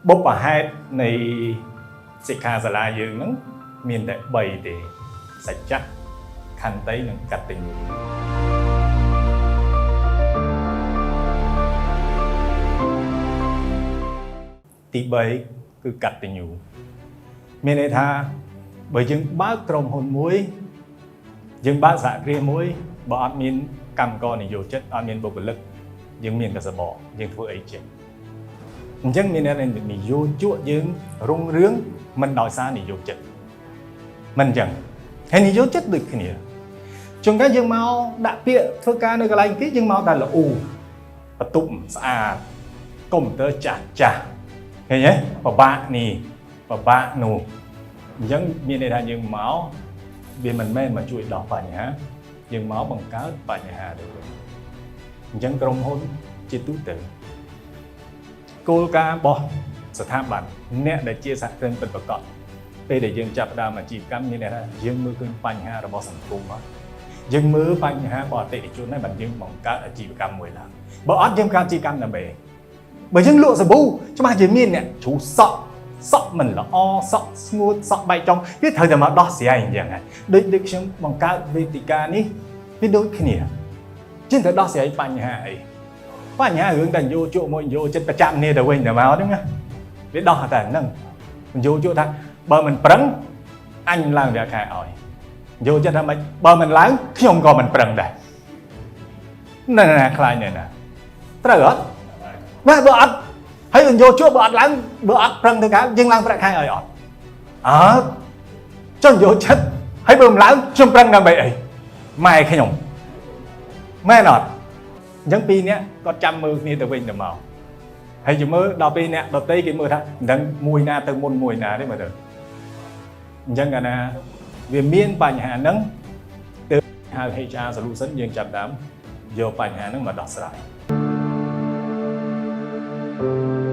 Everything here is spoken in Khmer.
បុព្វហេតុនៃសិក្ខាសាលាយើងហ្នឹងមានតែ3ទេសច្ចៈខន្តីនិងកតញ្ញូទី3គឺកតញ្ញូមានន័យថាបើយើងបើកក្រុមហ៊ុនមួយយើងបើកសហគ្រាសមួយបើអត់មានកម្មករនិយោជិតអត់មានបុគ្គលិកយើងមានតែសបកយើងធ្វើអីចេញអញ្ចឹងមានន័យថានិយោជកយើងរុងរឿងមិនដោយសារនិយោជិតមិនអញ្ចឹងហើយនិយោជិតដូចគ្នាជួនកាលយើងមកដាក់ពាក្យធ្វើការនៅកន្លែងគេយើងមកតែល្អូបន្ទប់ស្អាតកុំព្យូទ័រចាស់ចាស់ឃើញទេពិបាកនេះពិបាកនោះអញ្ចឹងមានន័យថាយើងមកវាមិនមែនមកជួយដោះបញ្ហាយើងមកបង្កើតបញ្ហាទៅវិញអញ្ចឹងក្រុមហ៊ុនជាទូទៅគោលការណ៍របស់ស្ថាប័នអ្នកដែលជាសហគ្រិនពិតប្រាកដពេលដែលយើងចាប់ផ្ដើមអាជីវកម្មមានន័យថាយើងមើលឃើញបញ្ហារបស់សង្គមមកយើងមើលបញ្ហារបស់អតិថិជនហើយបានយើងបង្កើតអាជីវកម្មមួយឡើងបើអត់យើងបង្កើតអាជីវកម្មដើម្បីបើយើងលក់សាប៊ូច្បាស់ជាមានអ្នកជ្រុះសក់សក់មិនល្អសក់ស្ងួតសក់បែកចុងវាត្រូវតែមកដោះស្រាយអញ្ចឹងហើយដូចខ្ញុំបង្កើតវេទិកានេះវាដូចគ្នាជាងត្រូវដោះស្រាយបញ្ហាអីបញ្ហារឿងតែយោជកមួយយោចិត្តប្រចាំគ្នាទៅវិញទៅមកហ្នឹងណាវាដោះតែហ្នឹងយោជកថាបើមិនប្រឹងអញឡើងប្រាក់ខែឲ្យយោចិត្តថាម៉េចបើមិនឡើងខ្ញុំក៏មិនប្រឹងដែរណែណាខ្លាចណែណាត្រូវអត់បាទបើអត់ហើយយោជកបើអត់ឡើងបើអត់ប្រឹងទៅកើតយើងឡើងប្រាក់ខែឲ្យអត់អើចុះយោចិត្តហើយបើមិនឡើងខ្ញុំប្រឹងដើម្បីអីម៉ែខ្ញុំមែនអត់អញ្ចឹងពីរនាក់គាត់ចាំមើលគ្នាទៅវិញទៅមកហើយជាមើលដល់ពេលអ្នកដតីគេមើលថាមិនដឹងមួយណាទៅមុនមួយណាទេមើលទៅអញ្ចឹងកាលណាវាមានបញ្ហាហ្នឹងទើបហៅ HR solution យើងចាប់ដើមយកបញ្ហាហ្នឹងមកដោះស្រាយ។